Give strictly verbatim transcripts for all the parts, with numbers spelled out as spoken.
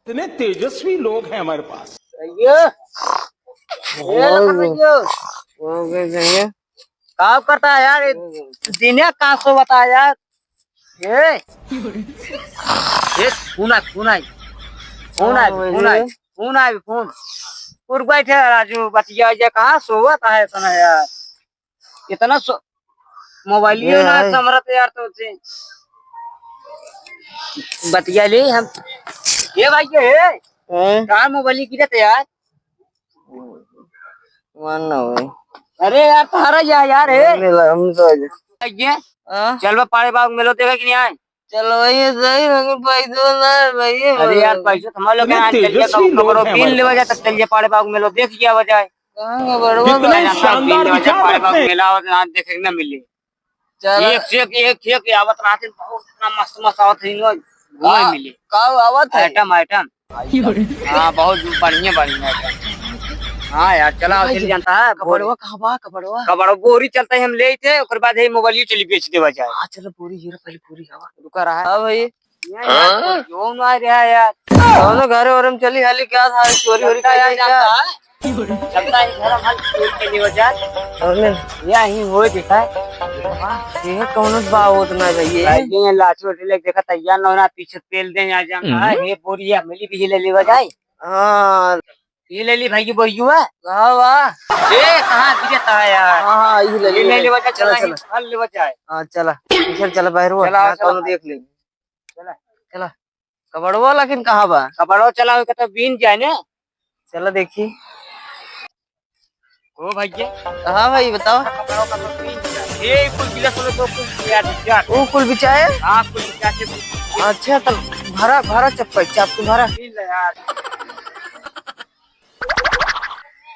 इतने तेजस्वी लोग हैं हमारे पास। भैया, ए लखन भैया। का करता है यार? ये दिने का सोवता है यार? ए, ए, फोन आए, फोन आए, फोन आए, हाँ, फोन आए, भैया। फोन आए, फोन। उठ बैठे राजू, बतिया जे कहाँ सोवत है इतना यार? इतना सो-, मोबाइलियो ये ना है। संभरत यार तो से। बतिया ले हम। ये भाई, ये है। हैं? कहाँ मोबाइल गिरत है यार? मन ना होए। अरे यार, तारा जा यार, हे। मन नहीं लगा, हम तो आ जाए। ये? हाँ? चल बा, पाड़े बाबू मेलो देखे कि नहीं आए? चलो भाई, ये सही, मगर पैसो ना है भाई, ये अरे यार, बोलो। पैसो तो हमारे लोग इतने यहाँ चल जाए, तेजस्वी लोग कब-, कब हैं बीन हमारे लेवा पास। जाए, तब चल जाए, पाड़े बाबू मेलो देख के आवा जाए। कहाँ का बड़वा इतने भाई? शानदार बीन लेवा जाए, विचार पाड़े बाबू रखते हैं। मेला आवत ना, देखे के ना मिले। चला। एक से एक, एक से एक आवत रहते, बहुत इतना मस्त मस्त आवत है, इनो घूमे का, मिले। का आवत है? आइटम, आइटम। हाँ, बहुत बढ़िया, बढ़िया आइटम। हाँ यार, चला, भाई, चल जी, जानता है, कपड़वा बोरी। कहाँ बा, कपड़वा? कपड़वा बोरी चलता है, हम ले थे, ओकर बाद है मोबाइल चली बेच देवा जाए। हाँ, चलो, बोरी, ये पहले बोरी हवा। रुका रहा है। हाँ भाई। यार, यार, कोई क्यों ना आ रहा है यार? कौनो घर और हम चली हाली क्या था, चोरी वोरी चलता कर है, ले क्या? जानता है? चलता है, घर हम हाल चोरी के लिए हो जाए। और नहीं। या ही हो देखा है। ये कौनो बा होत ना भैया। भाई, ये लाठी वाठी लेके देखा तैयार ना होना, पीछे तेल दे, यहाँ जानता है, हम्म। ये बोरी है, मिली भी ले लेवा जाए। हाँ। ये ले ली भाई की बोरी हुआ। हाँ, वाह। ए, कहाँ गिरे था यार? हाँ, हाँ, ये ले ये ली, ले ले ली। लेवा जाए, चला, चला, चला। हल लेवा जाए। हाँ, चला। चल, चला, बाहर हुआ। चला, ना, चला। कौनो देख ले। चला। चला। कपड़वा लेकिन कहाँ बा? कपड़वा चला, ओके तो बीन जाए ने। चला देखी। ओ भैया। हाँ भाई, बताओ। कपड़वा, कपड़वा बीन जाए। ए, कुल गिला सुनो तो कुल यार, यार। ओ, कुल बिचाए? हाँ, कुल बिचा के कुल। अच्छा, तो भरा, भरा चप्पल, चाप तू भरा। बीन ले यार।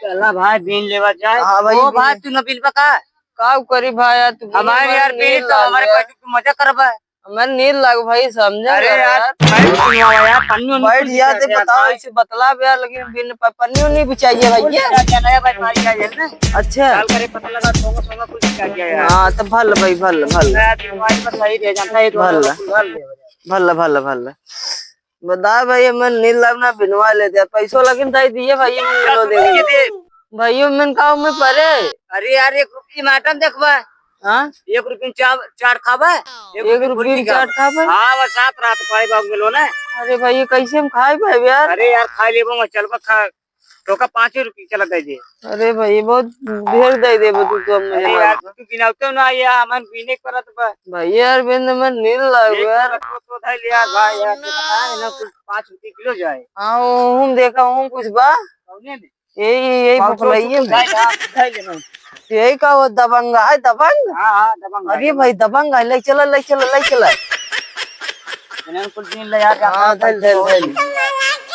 चला भाई, बीन लेवा जाए। हाँ भाई, ओ बीन भाई, ले। तू ना बीन बा का? का करी भाई यार, तू हमारे यार बीन तो हमारे पास तू मजा करबा। हमारे नींद लाग भाई, समझे अरे ना यार, यार। बैठ तू यार, पन्नी उन्नी बैठ कुछ यार, दिखा ते दे यार बताओ, भाई। ऐसे बतला बे यार, लेकिन बिन प-, पन्नी उन्नी बिछाइए भाई, कुछ ये। दिखा दिया, नया भाई, मारी का ये ना। अच्छा। डाल करे पता लगा, सोना, सोना कुछ दिखा दिया यार। हाँ, तो भल भाई, भल, भल। नया दिन भाई, बस सही रह जाता है, भल। भल, भल, भल। भल, भल, भल। बता भाई, मन नींद लाग ना बिनवा ले दे, पैसो लगिन ताई दिए भाई, मन लो दे। दस रुपये दे। भाई, मन का में परे। अरे यार, एक रुपये में आइटम देखबा। हाँ? एक रुपये में चार, चार खाबा, एक एक रुपये रुपये में चार खाबा? हाँ, बस सात रात खाए बाबू मिलो ना। अरे भाई, ये कैसे हम खाए पाए यार? अरे यार, खा लेबो, मैं चलबा खा, तो का पाँच रुपये चला दे दे। अरे भाई, बहुत ढेर दे देबो तू तो हम अरे यार, तू बिनावते ना आया, हमन बीने करत बा। भाई यार, बिन में नील लाग एक यार। तो, तो धइल यार भाई यार, तो पता है ना, कुछ पाँच रुपये किलो जाए। हाँ, वो हम देखा हूँ कुछ बा। कौने में? यही, यही पाँच सौ पकड़ाइए रुपये में। जाए, हाँ, धइल ना। यही का वो दबंग है, दबंग? हाँ, हाँ, दबंग है, अरे दबंग। भाई, दबंग है, ले चला, ले चला, ले चला। इन्हें कुल दिन ले यार, हाँ, धइल, धइल, धइल।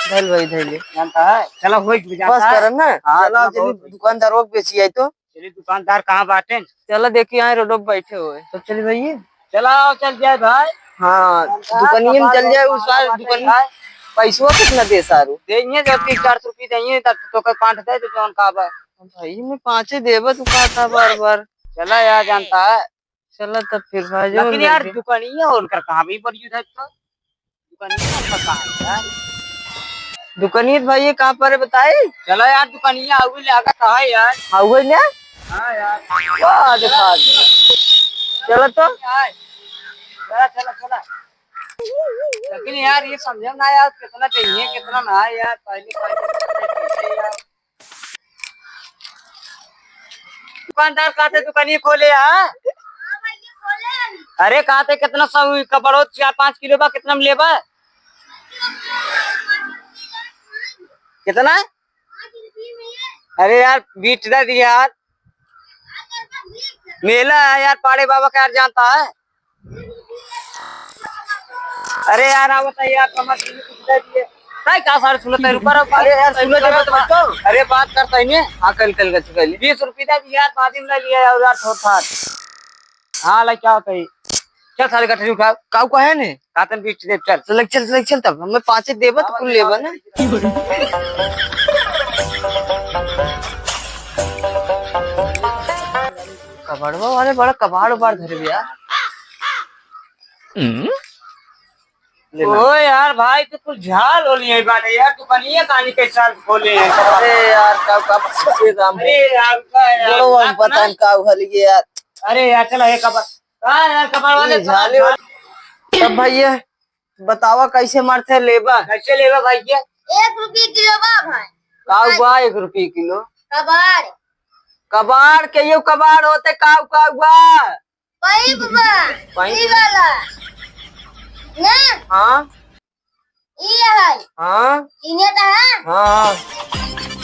धइल भाई, धइल। जानता है? चलो, हो जाता बस है। करन ना। हाँ, चलो, चलो, चलिए, बहुत दुकानदार वो बेची आई तो। चलिए, दुकानदार कहाँ बाटे? चलो, देखिए, यहाँ रोडो पे बैठे हुए। तो चलिए भैया। चला, चल जाए भाई। हाँ, दुकानिये में चल जाए, उस बार दुकान। पैसवा कितना दे सारू? देइये, जब तीन चार सौ रुपये देइये, तब तो का काट दे, तो जौन का बा। भाई, मैं पाँचे देबा, तू कहता बार बार। चला यार, जानता है। चला तब फिर भाई, जो लेकिन यार, दुकानिया उनकर कहाँ भी पड़ी है तो? दुकानिया उनकर कहाँ है यार? दुकानिया तो भाई, ये कहाँ पर है बताई? चला यार, दुकानिया आगे ले आगा कहाँ है यार? आगे ले? हाँ यार। वाह, देखा। चला तो। चला, चला, चला। लेकिन यार, ये समझे ना यार, कितना चाहिए, कितना ना है यार, पहले, पहले यार। दुकानदार कहते दुकानी खोले, हाँ? अरे कहते कितना सौ कपड़ो चार पाँच किलो बा, कितना में लेबा? कितना? अरे यार, बीट दे दिया यार। मेला है यार, पाड़े बाबा का यार जानता है। अरे यार, आवत है यार, कमर से कुछ दे दिए। नहीं, का सारे सुनत है, रुका रहो, अरे यार, सुनो, जब बात तो। अरे, बात करता है ने। हाँ, कल, कल, कल, कल। बीस रुपये दे दिए यार, बाद में ले लिया यार, यार, थोड़ा था। हाँ, लइके आवत ही। चल सारे गठरी उठा। काऊ कहे ने? कातन बीच दे, चल। चल, चल, चल, चल तब। हमें पाँचे देबा तो कुल लेबा ना। कबाड़वा वाले बड़ा कबाड़ उबाड़ धरे बे यार। ले ना। ओ यार भाई, तू कुछ झाल हो लिए बाटे यार, तू बनिए कहानी के साथ खोले हैं। अरे यार, का, का, ये काम है। अरे यार, का यार, बड़ो हम बात पता ना। नहीं का हुआ लिए यार। अरे यार, चला, ये कबाड़, का यार, कबाड़ वाले ये झाले वाले। तब भैया, बतावा कैसे मारते लेबा? कैसे लेबा भाई ये? एक रुपये किलो बा भाई। का बा एक रुपये किलो? कबाड़। कबाड़ के यो कबाड़ होते, काऊ, काऊ बा? पाइप बा, पाइप? ई वाला। ना? हाँ। ई है। हाँ। इने तो है। हाँ, हाँ।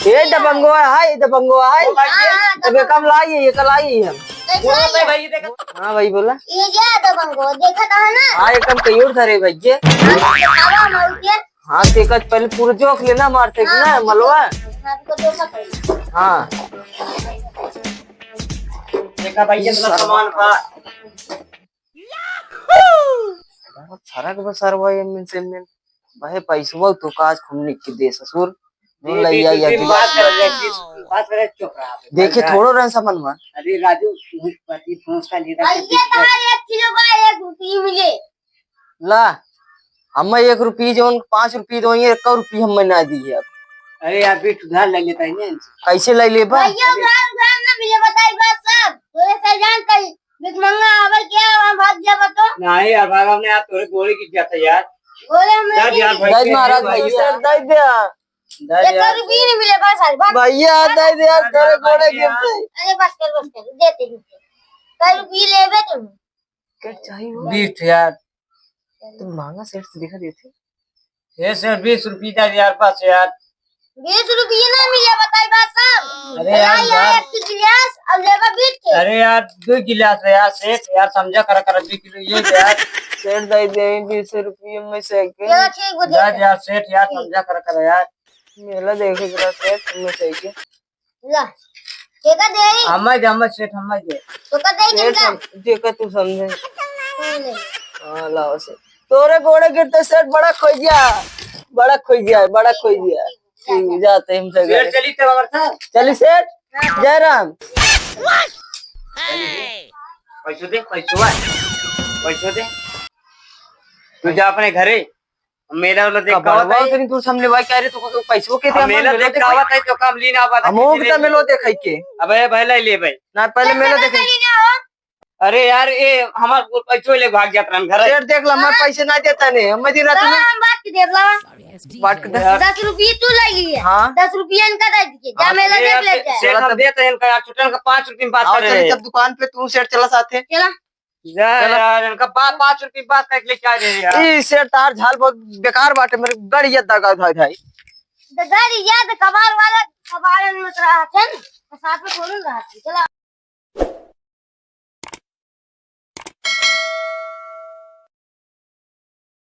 ये दबंगो है, ये दबंगो है। हाँ, हाँ, अब ये दबंगो। कब लाई है, ये कल आई है हम। कैसे लाई है? भाई, ये देखो। हाँ भाई, बोला। ये क्या दबंगो, देखा था ना? हाँ, एकदम कयूर धरे भाई ये। हाँ, तो बाबा मार के। हाँ, देखा, पहले पूरा जोख लेना, मार से ना, हाँ, मलवा। हाँ, तो जोखा पहले। हाँ। देखा भाई, ये इतना सामान बा। बहुत फर्क बा सरवा, ये मिन से मिन। भाई, पैसवा तो काज खूब निक के दे ससुर। दे, दे, लइया, दे, या दे, गिलास बात कर रहे, बात कर रहे, चुप रहा। देखे, थोड़ो रहन समन में। अरे राजू, पति फोन का लीडर से भैया, पूछ कर। तहार एक किलो बा, एक रुपये मिले। ला, हमें एक रुपये जौन पाँच रुपये दो, ये एक रुपये हमें ना दी है अब। अरे यार, बीट उधार ले लेता है ना इनसे। कैसे ले लेबा? भैया, उधार, उधार ना मिले, बताई बात सब। तोरे से जान कही, भिखमंगा आवे क्या, हम भाग जाबा तो? नहीं यार, भाग हमने यार, तोरे गोड़े गिर जाता यार। गोड़े हमने दे यार, गिर भाई दे महाराज, भाई भैया। सर, दे दे। दे एक यार। रुपये नहीं मिले बस, आज भाग। भैया, भाग। दे दे यार, अरे तोरे भाई गोड़े यार। गिरते। अरे बस कर, बस कर, देते नहीं। कई रुपये लेबे तुम? क्या चाहिए वो? बीट यार। तुम महंगा सेठ से दिखा देते। ये सेठ, बीस रुपये का यार, बस यार। बीस रुपये ना मिले, बताई बात सब। अरे यार, चला यार, यार। एक गिलास और लेबा बीट के। अरे यार, दो गिलास है यार सेठ, यार समझा करा, करा, दो किलो ये यार। सेठ, दे दे बीस रुपये में से के। चलो ठीक, वो दे दे। यार सेठ, यार समझा करा, करा यार। मेला देखे के रहा सेठ, में से के। ला, केका दे? हम्मे दे, हम्मे सेठ, हम्मे दे। तो का दे सेठ, किनका? हम, जेका तू समझे। हाँ, ले। हाँ, लाओ सेठ। तोरे गोड़े गिरते सेठ, बड़ा खोजिया, बड़ा खोजिया, बड़ा खोजिया। ठीक, जाते हम जगह। सेठ, चली तब हमारे साथ। चली सेठ, जय राम। पैसो दे, पैसो आ, पैसो दे। तू जा अपने घरे। मेला वाला देख का कबड़वा आवत है। उतनी दूर से हमने भाई कह रहे, तू को पैसों के हम दिया, मेला मेला देख देख के आवत है, तो काम लीन आवत है, हम किसी ओम ने का भी। मेलो देखे के। अबे भाई, ले ले भाई। ना, पहले मेला देखे। अरे यार, ये हमार पैसों ले भाग जात रहन घर। सेठ देख ला, हमार हाँ। पैसे ना देता ने, हम दिन रात में हम बांट के देब ला। बांट के दे। यार। दस रुपये तू ले लिए। हाँ। दस रुपये इनका दे दीजिए। जा हाँ, मेला ये देख ले सेठ, जाए। सेठ हम देते हैं इनका यार, छोटन का पाँच रुपये में बात और करे चलिए हैं। जब दुकान पे तू सेठ चला साथे। चला। जा चलो। यार, इनका पा-, पाँच रुपये बात करके लेके आ रहे हैं यार। ई सेठ तार झाल बहुत बेकार बाटे, मेरे गड़िया दगा धाई धाई। तो गड़िया तो कबाड़ वाला, कबाड़न में तो रहत है ना, तो साथ में थोड़ी रहत है। चला।